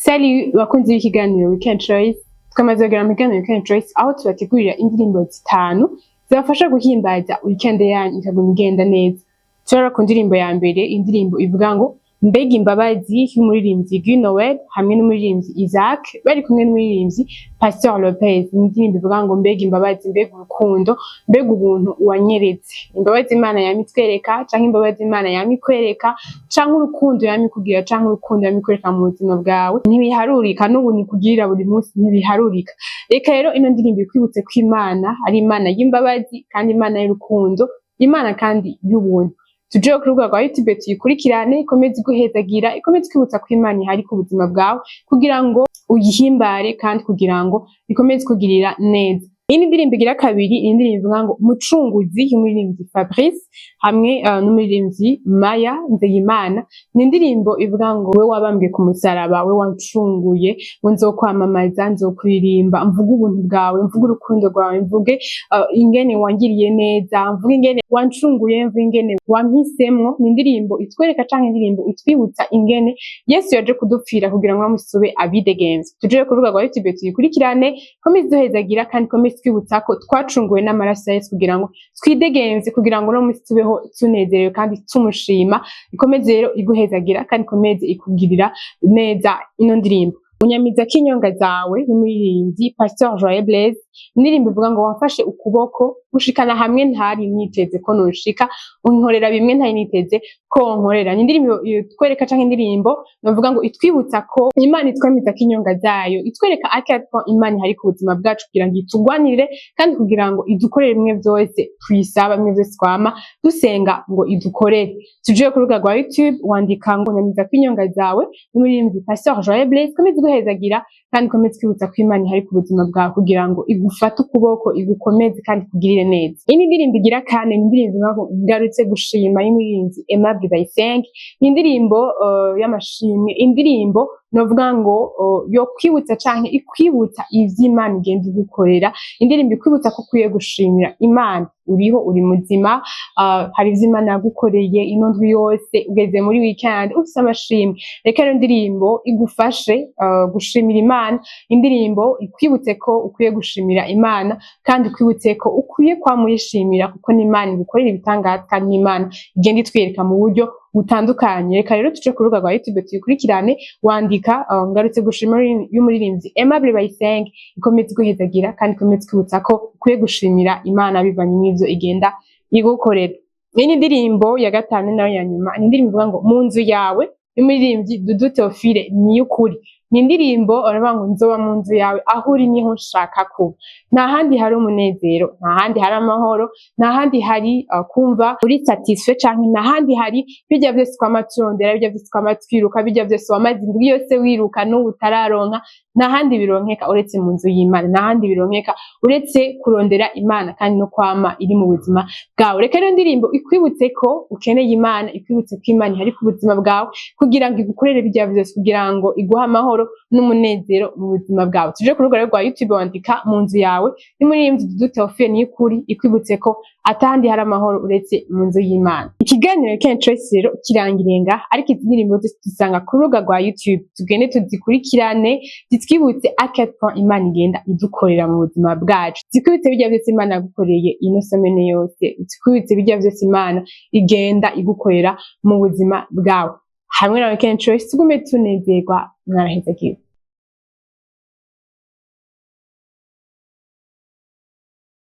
Salut bakunzi b'ikiganiro Weekend Choice. Twamaze kugera mu kiganiro Weekend Choice, aho tubategurira indirimbo zitanu zibafasha guhimbaza weekend yanyu ikaguma igenda neza. Turara ku ndirimbo ya mbere, indirimbo ivuga ngo "Mbega imbabazi" y'umuririmbyi Guy Noel hamwe n'umuririmbyi Isaac bari kumwe n'umuririmbyi Pasteur Lopez. Indirimbo ivuga ngo "Mbega imbabazi, mbega urukundo, mbega ubuntu wanyeretse." Imbabazi Imana yama itwereka, canke imbabazi Imana yama ikwereka, canke urukundo yama ikugira, canke urukundo yama ikwereka mu buzima bwawe ntibiharurika, n'ubuntu ikugirira buri munsi ntibiharurika. Reka rero ino ndirimbo ikwibutse ko Imana ari Imana y'imbabazi, kandi Imana y'urukundo, Imana kandi y'ubuntu. Tuje ku rubuga rwa YouTube tuyikurikirane, ikomeze iguhezagira, ikomeze ikwibutsa ko Imana ihari ku buzima bwawe kugira ngo uyihimbare, kandi kugira ngo ikomeze kugirira neza. Iyi ni indirimbo igira kabiri, indirimbo ivuga ngo "Mucunguzi" y'umuririmbyi Fabrice hamwe n'umuririmbyi Maya Nzeyimana. Ni indirimbo ivuga ngo "We wabambwe ku musaraba, we wancunguye, ngo nzokwamamaza, nzokuririmba, mvuge ubuntu bwawe, mvuge urukundo rwawe, mvuge ingene wangiriye neza, mvuge ingene wancunguye, mvuge ingene wampisemwo." Ni indirimbo itwereka canke indirimbo itwibutsa ingene Yesu yaje kudupfira kugira ngo tube abidegemvye. Tuje ku rubuga rwa YouTube tuyikurikirane, komeze duhezagira kandi komeze twibutsa ko twacunguwe n'amaraso ya Yesu kugira ngo twidegemvye, kugira ngo uno munsi tubeho tunezerewe kandi tumushima. Ikomeze rero iguhezagira kandi ikomeze ikugirira neza ino ndirimbo. "Unyamiza k'inyonga zawe" y'umuririmbyi Pasteur Joyeux Blaise, indirimbo ivuga ngo "Wamfashe ukuboko gushikana hamwe ntari niteze ko noshika, unkorera bimwe ntari niteze ko nkorera." Ni indirimbo itwereka canke indirimbo novuga ngo itwibutsa ko Imana itwamiza k'inyonga zayo, itwereka ko Imana ihari ku buzima bwacu kugira ngo itugwanirire kandi kugira ngo idukorere bimwe vyose tuyisaba, bimwe vyose twama dusenga ngo idukorere. Tuje ku rubuga rwa YouTube, wandika ngo "Nyamiza kw'inyonga zawe" n'umuririmbyi Pasteur Joyeux Blaise, komeza iguhezagira kandi komeza kwibutsa ko Imana ihari ku buzima bwawe kugira ngo igufate ukuboko, igukomeze kandi ikugirire neza. Iyi ni indirimbo igira kane, ni indirimbo ivuga ngo "Ngarutse gushima" y'umuririmbyi Aimable Bayisenge. Ni indirimbo y'amashimwe, indirimbo novuga ngo yo kwibutsa canke ikwibutsa ivy'Imana igenda igukorera, indirimbo ikwibutsa ko ukwiye gushimira Imana uriho, uri muzima, hari ivyo Imana yagukoreye ino ndwi yose, ugeze muri weekend ufise amashimwe. Reka rero indirimbo igufashe gushimira Imana, indirimbo ikwibutse ko ukwiye gushimira Imana kandi ikwibutse ko ukwiye kwama uyishimira, kuko n'Imana igukorera ibitangaza kandi n'Imana igenda itwereka mu buryo butandukanye. Reka rero tuje ku rubuga rwa YouTube tuyikurikirane, wandika "Ngarutse gushima" y'umuririmbyi Aimable Bayisenge, ikomeze iguhezagira kandi ikomeze kwibutsa ko ukwiye gushimira Imana bivanye n'ivyo igenda igukorera. Iyi ni indirimbo ya gatanu nayo ya nyuma, ni indirimbo ivuga ngo "Mu nzu yawe" y'umuririmbyi Dudu Theophile Niyukuri. Ni indirimbo baravuga ngo "Nzoba mu nzu yawe, aho uri niho nshaka kuba." Nta handi hari umunezero, nta handi hari amahoro, nta handi hari kumva uri satisfait, canke nta handi hari bijya vyose twama turondera, bijya vyose twama twiruka, bijya vyose wamaze indwi yose wiruka n'ubu utararonka. Nta handi bironkeka uretse mu nzu y'Imana, nta handi bironkeka uretse kurondera Imana kandi no kwama iri mu buzima bwawe. Reka rero indirimbo ikwibutse ko ukeneye Imana, ikwibutse ko Imana ihari ku buzima bwawe kugira ngo igukorere bijya vyose, kugira ngo iguhe amahoro n'umunezero mu buzima bwawe. Tuje ku rubuga rwa YouTube, wandika "Mu nzu yawe" n'umuririmbyi Dudu Theophile Niyukuri, ikwibutse ko atahandi hari amahoro uretse mu nzu y'Imana. Ikiganiro Weekend Choice rero kirangiriye ngaha, ariko izi ndirimbo zose tuzisanga ku rubuga rwa YouTube. Tugende tuzikurikirane, zitwibutse à quel point Imana igenda idukorera mu buzima bwacu, zikwibutse bijya vyose Imana yagukoreye ino semaine yose, zikwibutse bijya vyose Imana igenda igukorera mu buzima bwawe. Hamwe na Weekend Choice tugume tunezerwa. Mwarahezagiwe.